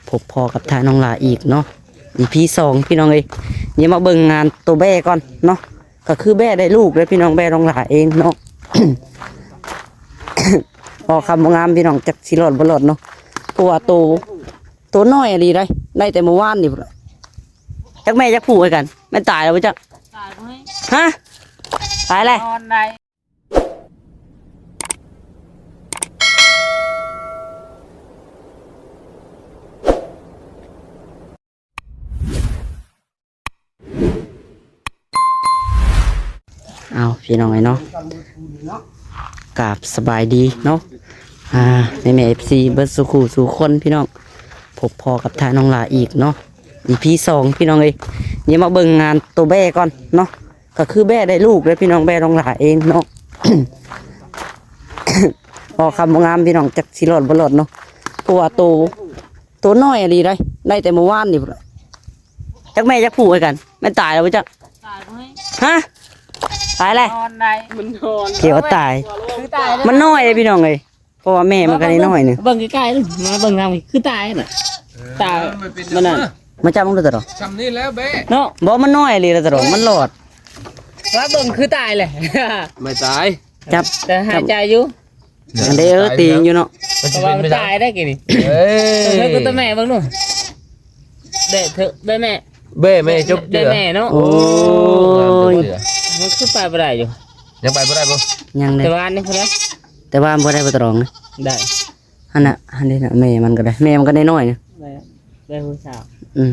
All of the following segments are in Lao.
ພົບພໍ້ກັບທ້າຍນ້ອງຫຼ້າອີກເນາະ ອີພີສອງ ພີ່ນ້ອງເອີຍ. ດຽວມາເບິ່ງງານໂຕແບ້ກ່ອນເນາະ ກໍຄືແບ້ໄດ້ລູກເດ້ພີ່ນ້ອງ ແບ້ນ້ອງຫຼ້າເອງເນາະ. ອອກຄຳບໍ່ງາມພີ່ນ້ອງ ຈັກຊິລອດບໍ່ລອດເນາະ ເພາະວ່າໂຕ ໂຕນ້ອຍອີ່ຫຼີໄດ໋ ໄດ້ແຕ່ມື້ວານນີ້ພຸ້ນລະ. ຈັກແມ່ຈັກຜູ້ຄືກັນ ແມ່ນຕາຍແລ້ວບໍ່ຈັກ? ຕາຍບໍ່? ຮະ? ຕາຍແລ້ວ? ນອນໄດ້. ເອົາ ພີ່ນ້ອງເອີຍເນາະ ກາບສະບາຍດີເນາະ ອ່າ ແມ່ໆ ເອັຟຊີ ເບິດສູ່ຄູ່ສູ່ຄົນພີ່ນ້ອງ ພົບພໍ້ກັບທ້າຍນ້ອງຫຼ້າອີກເນາະ ອີພີສອງ ພີ່ນ້ອງເອີຍ. ດຽວມາເບິ່ງງານໂຕແບ້ກ່ອນເນາະ ກໍຄືແບ້ໄດ້ລູກເດ້ພີ່ນ້ອງ ແບ້ນ້ອງຫຼ້າເອງເນາະ. ອອກຄຳບໍ່ງາມພີ່ນ້ອງ ຈັກຊິລອດບໍ່ລອດເນາະ ເພາະວ່າໂຕ ໂຕນ້ອຍອີ່ຫຼີໄດ໋ ໄດ້ແຕ່ມື້ວານນີ້ພຸ້ນລະ. ຈັກແມ່ຈັກຜູ້ຄືກັນ ແມ່ນຕາຍແລ້ວບໍ່ຈັກ? ຕາຍບໍ່? ຮະ? ຕາຍແລ້ວ? ນອນໄດ້. ມັນນອນ ເພວ່າຕາຍ ຄືຕາຍແລ້ວ ມັນນ້ອຍເດ້ພີ່ນ້ອງເອີຍ ເພາະວ່າແມ່ມັນກໍໄດ້ນ້ອຍໜຶ່ງ. ເບິ່ງໃກ້ໆ ມາເບິ່ງທາງນີ້ ຄືຕາຍນະ ເອີ ຕາ ມັນເປັນ ມັນນັ້ນ ມາຈັບມັນດູຕະດອກ ຊ່ຳນີ້ແລ້ວແບ້ເນາະ. ບໍ່ ມັນນ້ອຍອີ່ຫຼີລະຕະດອກ ມັນຫຼອດ ວ່າເບິ່ງຄືຕາຍແຫຼະ ບໍ່ຕາຍ ຈັບ ແຕ່ຫາຍໃຈຢູ່ ອັນເດ້ ເອີ ຕີງຢູ່ເນາະ ມັນຊິເປັນໄປໄດ້ ຕາຍໄດ້ກີ້ນີ້. ເອີຍ ເອີ ເອີ ໂຕແມ່ເບິ່ງດູ ແບະເຖາະ ແບະແມ່ ແບະແມ່ຈົບເຈື່ອ ແບະແມ່ເນາະ. ໂອ້ຍ ມັນຄືໄປບໍ່ໄດ້ຢູ່ ຍັງໄປບໍ່ໄດ້ບໍ່? ຍັງເດ້ ແຕ່ວ່າອັນນີ້ພຸ້ນນະ ແຕ່ວ່າບໍ່ໄດ້ບໍ່ຕະດອງນະ ໄດ້ ຫັ້ນນະ ຫັ້ນເດ້ນະ ແມ່ມັນກໍໄດ້ ແມ່ມັນກໍໄດ້ນ້ອຍນະ ໄດ້ ໄດ້ຜູ້ສາວ ອືມ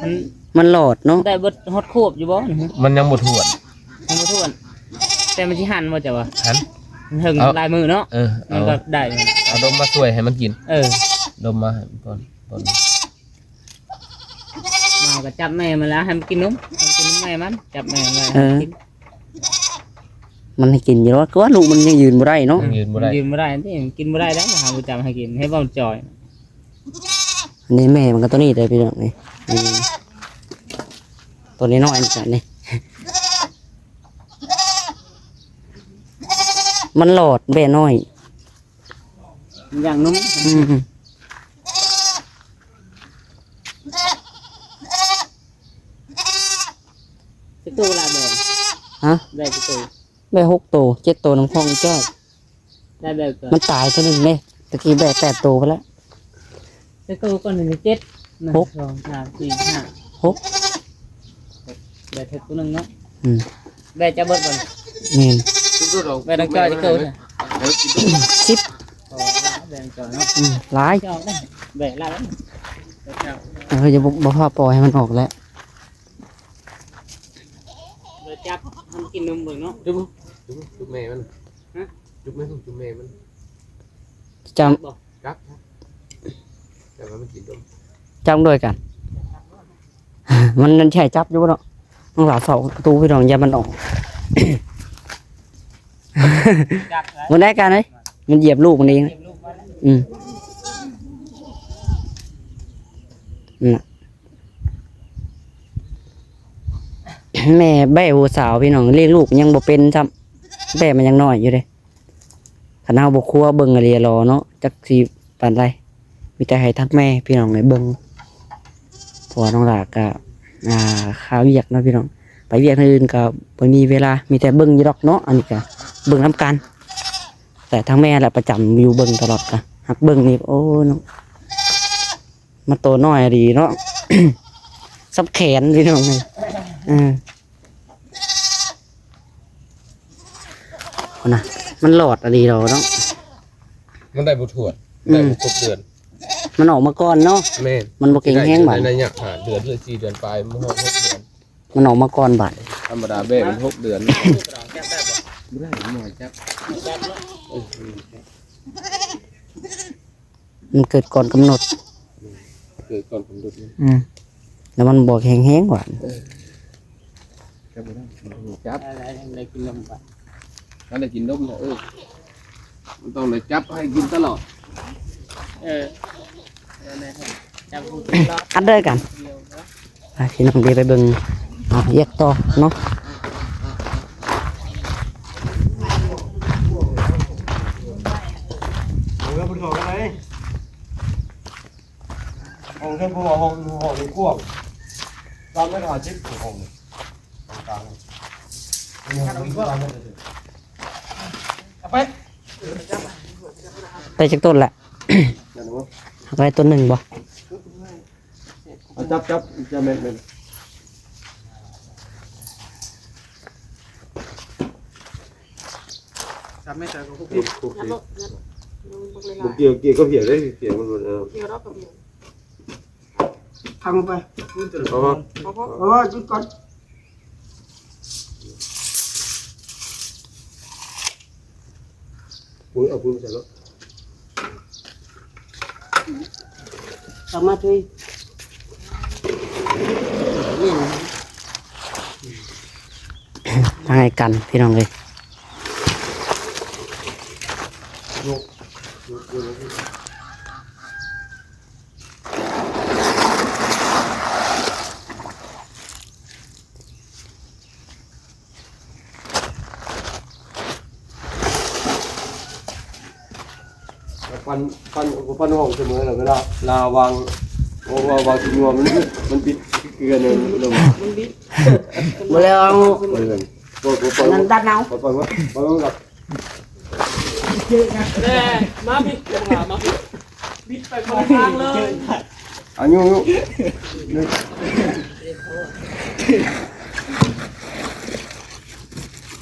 ມັນ ມັນຫຼອດເນາະ ໄດ້ເບິດຮອດຂວບຢູ່ບໍ່? ມັນຍັງບໍ່ຖ້ວນ ຍັງບໍ່ຖ້ວນ ແຕ່ມັນຊິຫັນບໍ່ເຈົ້າວ່າ? ຫັນ ມັນເຖິງ ເອົາ ຫຼາຍມື້ເນາະ ເອີ ມັນກໍໄດ້ ເອົາດົມມາຊ່ວຍໃຫ້ມັນກິນ ເອີ ດົມມາໃຫ້ມັນກ່ອນ ກ່ອນ ມາກໍຈັບແມ່ມັນແລ້ວ ໃຫ້ມັນກິນນົມ ໃຫ້ມັນກິນນົມແມ່ມັນ ຈັບແມ່ມັນ ເອີ ໃຫ້ມັນກິນ ມັນໃຫ້ກິນຢູ່ດອກ ຄືວ່າລູກມັນຍັງຢືນບໍ່ໄດ້ເນາະ ຍັງຢືນບໍ່ໄດ້ ມັນຢືນບໍ່ໄດ້ຕິ ມັນກິນບໍ່ໄດ້ແລ້ວ ຫາບໍ່ຈັບໃຫ້ກິນ ໃຫ້ເວົ້າຈ່ອຍ. ອັນນີ້ແມ່ມັນກໍຕົວນີ້ເດ້ພີ່ນ້ອງນີ້ ອືມ ຕົວນ້ອຍໆນີ້ ມັນຫຼອດແບ້ນ້ອຍ ມັນຢາກນົມ ອືມ. ຈັກໂຕລະແບ້? ຮະ? ແບ້ຈັກໂຕ? ແບ້ຫົກໂຕ ເຈັດໂຕນຳຂອງອີ່ຈ້ອຍ ໄດ້ແບ້ ມັນຕາຍໂຕໜຶ່ງເດ້ ຕະກີ້ແບ້ແປດໂຕພຸ້ນລະ ຈັກໂຕກ່ອນນີ້? ເຈັດ ໜຶ່ງ ຫົກ ສອງ ສາມ ສີ່ ຫ້າ ຫົກ ແບ້ເຖິກໂຕໜຶ່ງເນາະ ອືມ ແບ້ຈະເບິດບໍ່ນີ້? ແມ່ນ ແບ້ນາງຈ້ອຍຈັກໂຕ? ສິບ ອໍ ແບ້ນາງຈ້ອຍເນາະ ອືມ ຫຼາຍ ແບ້ຫຼາຍ ເອີ ຢ່າ ບໍ່ ບໍ່ພາປ່ອຍໃຫ້ມັນອອກແຫຼະ ບໍ່ຈັບ ມັນກິນນົມເບິ່ງເນາະ ຈຸບ ຈຸບ ຈຸບແມ່ມັນ ຮະ? ຈຸບແມ່ ຈຸບແມ່ມັນ ຈຳ ຈັບ ຈັບໃຫ້ມັນກິນນົມ ຈັບດ້ວຍກັນ ມັນ ມັນໃຫ້ຈັບຢູ່ບໍ່ເນາະ? ນ້ອງຫຼ້າເຝົ້າປະຕູພີ່ນ້ອງ ຢ່າມັນອອກ ບໍ່ໄດ້ການເລີຍ ມັນຢຽບລູກມັນເອງ ອືມ ນັ້ນນະ ແມ່ແບ້ຜູ້ສາວພີ່ນ້ອງ ລ້ຽງລູກຍັງບໍ່ເປັນຊ້ຳ ແບ້ມັນຍັງນ້ອຍຢູ່ເດ້. ຄັນເຮົາບໍ່ຄົວເບິ່ງອີ່ຫຼີເນາະ ຈັກຊິປານໃດ ມີແຕ່ໃຫ້ທັກແມ່ພີ່ນ້ອງໄດ້ເບິ່ງ ເພາະວ່ານ້ອງຫຼ້າກະ ອ່າ ຄາວຽກເນາະພີ່ນ້ອງ ໄປວຽກອື່ນກະບໍ່ມີເວລາ ມີແຕ່ເບິ່ງຢູ່ດອກເນາະ ອັນນີ້ກະເບິ່ງນຳກັນ ແຕ່ທັງແມ່ລະປະຈຳຢູ່ເບິ່ງຕະຫຼອດ ກະຮັກເບິ່ງນີ້ ໂອ້ເນາະ ມັນໂຕນ້ອຍອີ່ຫຼີເນາະ ສ່ຳແຂນພີ່ນ້ອງເອີຍ ເອີ. ພຸ້ນນະ ມັນຫຼອດອີ່ຫຼີດອກເນາະ ມັນໄດ້ບໍ່ຖ້ວນ ອືມ ໄດ້ບໍ່ຄົບເດືອນ ມັນອອກມາກ່ອນເນາະ ແມ່ນ ມັນບໍ່ແຂງແຮງບາດ ໄດ້ໄລຍະຫ້າເດືອນ ຫຼື ສີ່ເດືອນປາຍ ມັນຮອດຫົກເດືອນ ມັນອອກມາກ່ອນບາດ ທຳມະດາແບ້ມັນຫົກເດືອນ ບໍ່ໄດ້ ບໍ່ຈັບ ຈັບເນາະ ເອີ. ມັນເກີດກ່ອນກຳນົດ ເກີດກ່ອນກຳນົດ ອືມ ແລ້ວມັນບໍ່ແຂງແຮງຫວາ ເອີ ຈັບບໍ່ໄດ້ ຈັບ ໄດ້ ໄດ້ກິນນົມ ມັນໄດ້ກິນນົມນະ ເອີ ມັນຕ້ອງໄດ້ຈັບໃຫ້ກິນຕະຫຼອດ ເອີ ອັດເດີກັນ ອ່າ ພີ່ນ້ອງ ດຽວໄປເບິ່ງ ອ່າ ວຽກຕໍ່ເນາະ ເອົາແລ້ວ ເພິ່ນເຂົ້າກັນໄດ໋. ເພິ່ນເວົ້າຫ້ອງ ຫ້ອງນີ້ກວ້າງ ສາມແມັດຫ້າສິບ ຫ້ອງນີ້ ກາງໆ ເອົາໄປ ໄດ້ຈັກຕົ້ນລະ? ເອົາໄປຕົ້ນໜຶ່ງບໍ່? ເອົາ ຈັບ ຈັບ ຈັບແມ່ນ ແມ່ນ ສາມແມັດ ກໍຫົກສິບ ຫົກສິບ ບໍ່ກ່ຽວ ກ່ຽວກັບເຫຍເດ້ ກ່ຽວມັນບໍ່ ເອີ ກ່ຽວດອກກັບເຫຍ ພັງໄປ ເອົາ ເອົາ ເອົາ ຈຸດກ່ອນ ປຸ້ນ ເອົາປຸ້ນໃສ່ລົດ ສາມາດເລີຍ ທາງໃຫ້ກັນ ພີ່ນ້ອງເອີຍ. ປັນ ປັນ ປັນຫ້ອງສະເໝີແລ້ວ ເວລາລາວາງ ເພາະວ່າວາງຊິຍົວ ມັນ ມັນບິດເກືອນເລີຍ ມັນບິດ ບໍ່ແລ້ວ ເອີ ບໍ່ ບໍ່ ບໍ່ ອັນນັ້ນດັນເອົາ ບໍ່ ບໍ່ ບໍ່ ບໍ່ ແມ່ ມາພີ່ ມາພີ່ ບິດໄປຄົນລະທາງເລີຍ ອາຍຸ ຍຸ ເ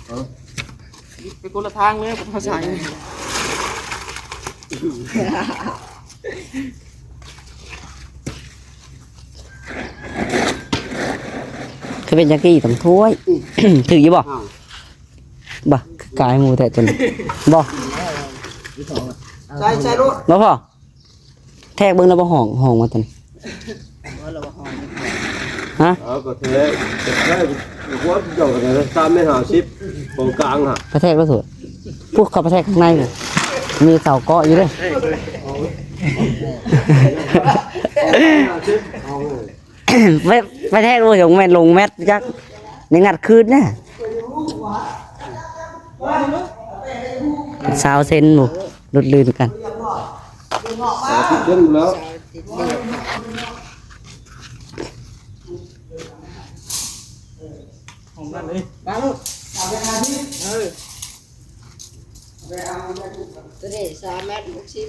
ອີ ບິດໄປຄົນລະທາງເລີຍ ບໍ່ເຂົ້າໃຈ ຄືເປັນຈັກກີ້ຕ້ອງຖ້ວຍ ຖືກຢູ່ບໍ່? ບໍ່ ຄືກາຍໝູແທ້ຕົວນີ້ ບໍ່ ໃສ່ ໃສ່ໂລດ ບໍ່ພໍ ແທກເບິ່ງແລ້ວບໍ່ ຫ້ອງ ຫ້ອງວ່າຕົວນີ້ ຮະ ເອົາກໍແທກ ແທກຫົວເຈົ້າກໍໄດ້ ສາມແມັດຫ້າສິບ ຂອງກາງຫັ້ນ ໄປແທກແລ້ວໂທດ ພຸ້ນ ເຂົ້າໄປແທກຂ້າງໃນພຸ້ນ ມີເສົາເກາະຢູ່ເດ້. ໄປ ໄປແທກ ໂອ້ຍ ແມ່ນລົງແມັດຈັກ ຍັງງັດຄືນນະ ຊາວເຊັນ ໂອ້ ຫຼຸດລື່ນກັນ ສາມສິບເຊັນແລ້ວ ຂອງນັ້ນເດ້ ມາລູກ ເອີ. ຕົວນີ້ສາມແມັດຫົກສິບ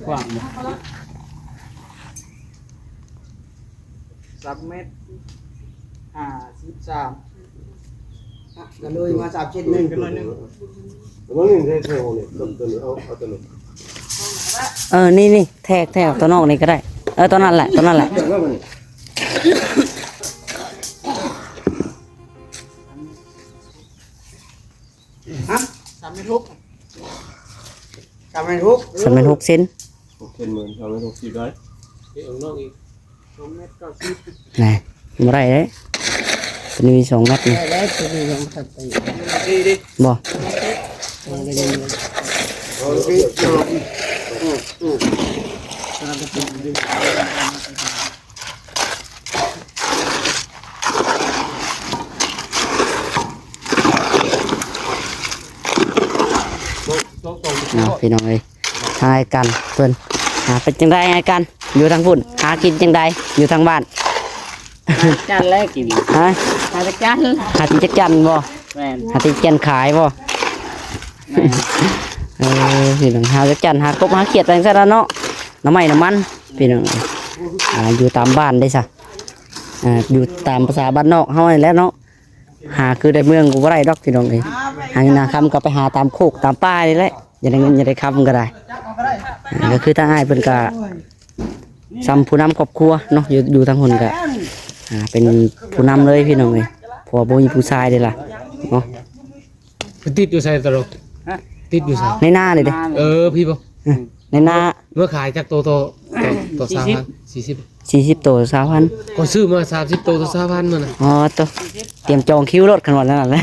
ກວ້າງບໍ່ ສາມແມັດຫ້າສິບສາມ ກະເລີຍມາສາມເຊັນໜຶ່ງ ກະໜ້ອຍໜຶ່ງ ເອົາຕົວນີ້ ເອົາ ເອົາຕົວນີ້ ເອີ ນີ້ ນີ້ ແທກ ແທກຕົວນອກນີ້ກໍໄດ້ ເອີ ຕົວນັ້ນແຫຼະ ຕົວນັ້ນແຫຼະ. ຮະ ສາມແມັດຫົກ ສາມແມັດຫົກ ສາມແມັດຫົກເຊັນ ຫົກເຊັນ ສາມແມັດຫົກສິບໄດ້ ເອົານອກອີກ ສອງແມັດເກົ້າສິບ ນະ ບໍ່ໄດ້ເດ້ ຕົວນີ້ມີສອງແມັດນີ້ ໄດ້ແລ້ວ ຕົວນີ້ຍັງບໍ່ທັນໄປ ບໍ່ ເນາະ ພີ່ນ້ອງເອີຍ ທາງອ້າຍກັນເພິ່ນ ຫາ ເປັນຈັ່ງໃດອ້າຍກັນ ຢູ່ທາງພຸ້ນ ຫາກິນຈັ່ງໃດ ຢູ່ທາງບ້ານ ຫາຈັກຈັ່ນແລ້ວກິນ ຮະ ຫາຈັກຈັ່ນ ຫາຕິດຈັກຈັ່ນບໍ່ ແມ່ນ ຫາຕິດຈັກຈັ່ນຂາຍບໍ່ ແມ່ນ ເອີ ພີ່ນ້ອງ ຫາຈັກຈັ່ນ ຫາກົບຫາຂຽດໄປຈັ່ງຊັ້ນລະເນາະ ໜໍ່ໄມ້ໜໍ່ມັນ ພີ່ນ້ອງ ອ່າ ຢູ່ຕາມບ້ານເດ້ຊະ ອ່າ ຢູ່ຕາມພາສາບ້ານນອກເຮົານີ້ແຫຼະເນາະ ຫາຄືໃນເມືອງກໍບໍ່ໄດ້ດອກພີ່ນ້ອງເອີຍ ຫາເງິນຫາຄຳກໍໄປຫາຕາມໂຄກຕາມປ່ານີ້ແຫຼະ ຢາກໄດ້ເງິນຢາກໄດ້ຄຳກໍໄດ້ ອ່າ ກໍຄືທາງອ້າຍເພິ່ນກໍສ່ຳຜູ້ນຳຄອບຄົວເນາະ ຢູ່ ຢູ່ທາງພຸ້ນກໍ ອ່າ ເປັນຜູ້ນຳເລີຍພີ່ນ້ອງເອີຍ ເພາະວ່າບໍ່ມີຜູ້ຊາຍເດ້ລະເນາະ ໄປຕິດຢູ່ໃສຕະຫຼົກ ຮະ ຕິດຢູ່ໃສ ໃນນານີ້ເດ້ ເອີ ພີ້ບໍ່ ເອີ ໃນນາ ເມື່ອຂາຍຈັກໂຕຕໍ່ ຕໍ່ ຕໍ່ຊາວພັນ ສີ່ສິບ ສີ່ສິບ ສີ່ສິບໂຕຊາວພັນ ຂ້ອຍຊື້ມາສາມສິບໂຕຕໍ່ຊາວພັນມື້ນະ ອໍ ໂຕ ຕຽມຈອງຄິວໂລດຄັນວ່ານັ້ນແຫຼະ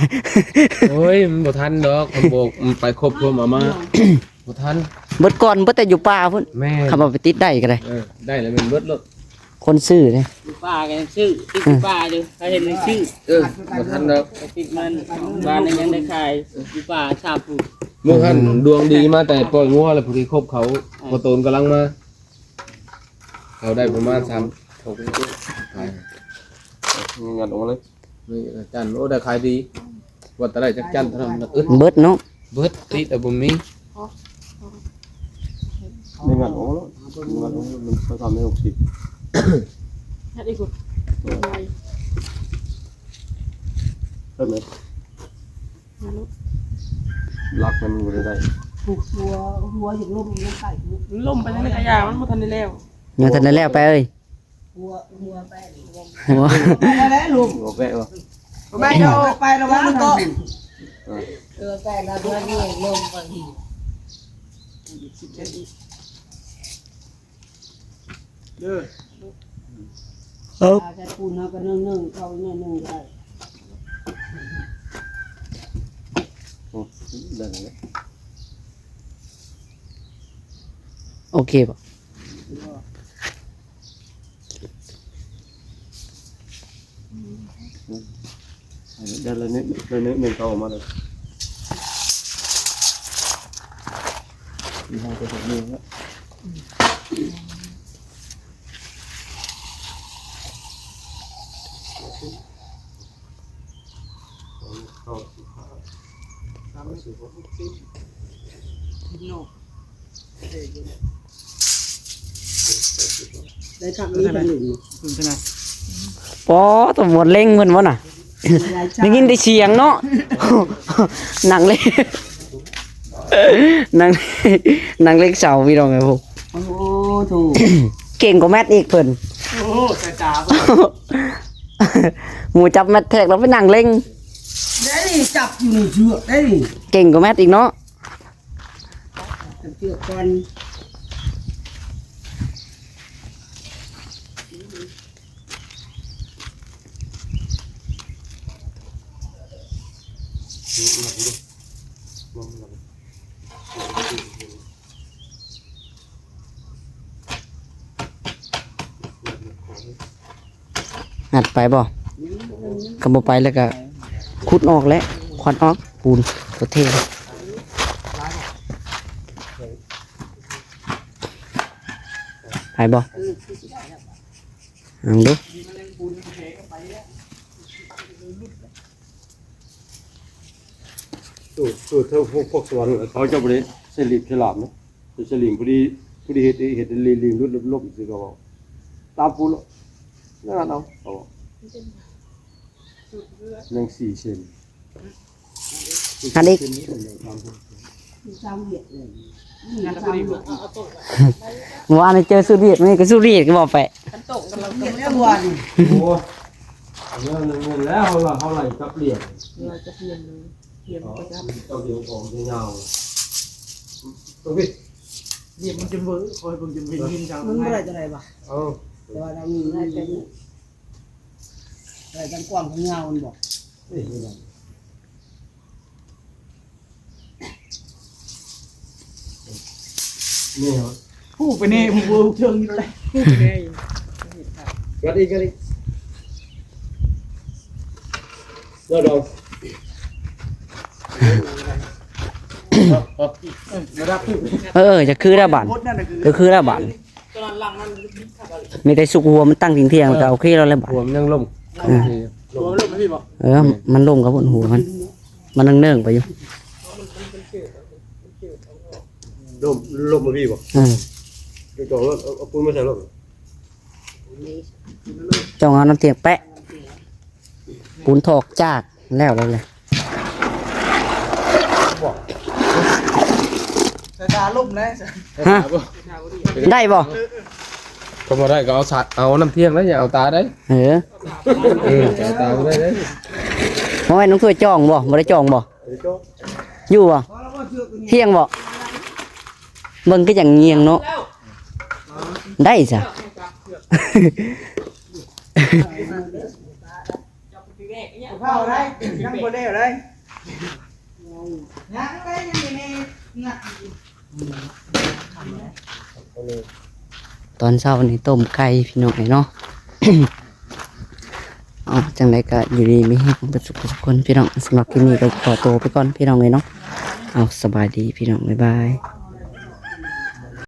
ໂອ້ຍ ມັນບໍ່ທັນດອກ ຄັນບໍ່ ມັນໄປຄົບພວມອາມາ ບໍ່ທັນ ເບິດກ່ອນ ເບິດແຕ່ຢູ່ປ່າພຸ້ນ ແມ່ນ ຄັນວ່າໄປຕິດໄດ້ກໍໄດ້ ເອີ ໄດ້ແລ້ວແມ່ນເບິດໂລດ ຄົນຊື້ເດ້ ຢູ່ປ່າກໍຍັງຊື້ ຕິດຢູ່ ອືມ ປ່າຢູ່ ຖ້າເຫັນຍັງຊື້ ເອີ ບໍ່ທັນດອກ ໄປຕິດມັນ ບ້ານນັ້ນຍັງໄດ້ຂາຍ ຢູ່ປ່າຊາບຜູ້ ມື້ຫັ້ນດວງດີມາແຕ່ປ່ອຍງົວແລ້ວ ພໍດີຄົບເຂົາ ພໍ່ໂຕນກຳລັງມາ ເຂົາໄດ້ປະມານສາມ ຫົກ ງັດອອກມາເລີຍ ນີ້ຈັນ ໂອ້ ໄດ້ຂາຍດີ ວ່າແຕ່ໄດ້ຈັກຈັນເທົ່ານັ້ນ ອຶດ ເບິດເນາະ ເບິດ ຕິດແລ້ວບໍ່ມີ ໄດ້ງັດອອກມາໂລດ ງັດອອກມາ ມັນຊາວສາມ ໄດ້ຫົກສິບ ງັດອີກພຸ້ນ ເອີ ໄດ້ໄໝ? ລັກມັນບໍ່ໄດ້ໄດ້ ຫົວ ຫົວຢາກລົມ ມັນໄປ ມັນລົມໄປທາງໃດກະຢ່າ ມັນບໍ່ທັນໄດ້ແລ້ວ ຍັງທັນໄດ້ແລ້ວ ໄປເອີຍ ຫົວ ຫົວໄປ ຫົວ ໄປແລ້ວ ລົມ ບໍ່ແປະບໍ່ ບໍ່ແປະ ໄປລະວັງເກາະ ເອີ ໄປລະວັງ ລົມໄປ ເດີ ເອີ ຖ້າໃສ່ປູນເຮົາກະໜຶ້ງໆ ເຂົ້າໜ້ອຍໜຶ່ງກະໄດ້ ໂອ້ ໄດ້ແລ້ວ ໂອເຄບໍ່? ດຽວລະໜຶ່ງ ດຽວລະໜຶ່ງ ໜຶ່ງເຂົ້າອອກມາເລີຍ ໄດ້ຄັກນີ້ເປັນ ປອ ຕຳຫຼວດເລັງເພິ່ນບໍ່ນະ ໄດ້ຍິນແຕ່ສຽງເນາະ ນັ່ງເລັງ ນັ່ງ ນັ່ງເລັງເສົາ ພີ່ນ້ອງເອີຍ ໂອ້ໂຫ ເກັ່ງກວ່າແມັດອີກເພິ່ນ ໂອ້ ສາຍຕາ ໝູ່ຈັບແມັດແທກ ລາວໄປນັ່ງເລັງ ໄດ້ນີ້ ຈັບຢູ່ນີ້ ເຊືອກໄດ້ນີ້ ເກັ່ງກວ່າແມັດອີກເນາະ. ເອົາເຊືອກກ່ອນ งัດໄປບໍ່? ຄັນບໍ່ໄປແລ້ວກະຂຸດອອກແຫຼະ ຄວັດອອກ ປູນຕົວເທ ໄປບໍ່? ເອົາດູ ສູດ ສູດເທິງພວກ ພວກສະຫວັນ ເຂົາເຈົ້າບໍ່ໄດ້ໃສ່ຫຼີບໃສ່ຫຼາມເນາະ ໃສ່ສະລິງພໍດີ ພໍດີເຮັດ ເຮັດຫຼີບຫຼຸດລົບ ຕາມປູນເນາະ ນັ້ນເອົາ ເອົາ ຍັງສີ່ເຊັນ ຫັ້ນອີກ ສາມວຽດເລີຍ ສາມວຽດ ເມື່ອວານນີ້ເຈີສູດວຽດ ມື້ນີ້ກະສູດວຽດ ກະບອກໄປ ໂອ້ຍ ແມ່ນແລ້ວ ເຮົາລະ ເຮົາໄລ່ຈັບຫຼຽມ ໄລ່ຈັບຫຼຽມເລີຍ ຫຼຽມກະຈັບ ຈັບຫຼຽມອອກຍາວໆ ຕົງນີ້ ຫຼຽມມັນຈົນເວີ ຄອຍເບິ່ງຈົນເຫັນຍິນ ມັນບໍ່ໄດ້ຈັ່ງໃດວະ ເອີ ແຕ່ວ່າມັນໄດ້ແຕ່ ໄດ້ທັງກວ້າງທັງຍາວມັນບອກ ນີ້ ຜູ້ໄປແນ່ ຜູ້ເທິງຢູ່ແລ້ວ ຜູ້ໄປແນ່ ກັດອີກ ກັດອີກ ເດີ ເດີ ເອີ ຈະຄືແລ້ວບາດ ຈະຄືແລ້ວບາດ ມີແຕ່ສຸກຫົວມັນຕັ້ງທ່ຽງໆ ແລ້ວກະໂອເຄແລ້ວແຫຼະບາດ ຫົວມັນຍັງລົມ ເອີ ຫົວມັນລົມໄປພີ້ບໍ ເອີ ມັນລົມກັບຫົວມັນ ມັນເນີງໆໄປຢູ່ ລົມ ລົມໄປພີ້ບໍ ເອີ ຈ້ອງເອົາ ເອົາປູນມາໃສ່ລົມ ຈ້ອງເອົານ້ຳທ່ຽງແປະ ປູນຖອກຈາກ ແລ້ວ ແລ້ວ ແລ້ວ ໃສ່ຕາລົມແລ້ວ ຮະ ໄດ້ບໍ່? ຄັນບໍ່ໄດ້ກະເອົາສາ ເອົານ້ຳທ່ຽງໄດ້ ຢ່າເອົາຕາໄດ້ ເອີ ເອີ ເອົາຕາບໍ່ໄດ້ເດ້ ບໍ່ແມ່ນນ້ອງຖ້ວຍຈ່ອງບໍ່? ບໍ່ໄດ້ຈ່ອງບໍ່? ຢູ່ບໍ່? ທ່ຽງບໍ່? ເບິ່ງຄືຈັ່ງງຽງເນາະ ໄດ້ຊະ. ເຜົາໄດ້ ຍັງບໍ່ແລ້ວເລີຍ ຍັງໄດ້ ຍັງມີນັດຢູ່ ຕອນເຊົ້ານີ້ຕົ້ມໄກ່ພີ່ນ້ອງເອີຍເນາະ ເອົາ ຈັ່ງໃດກະຢູ່ດີມີແຮງເບິດສຸກທຸກຄົນພີ່ນ້ອງ ສຳລັບຄລິບນີ້ກະຂໍໂຕໄປກ່ອນພີ່ນ້ອງເອີຍເນາະ. ເອົາ ສະບາຍດີພີ່ນ້ອງ ບາຍບາຍ.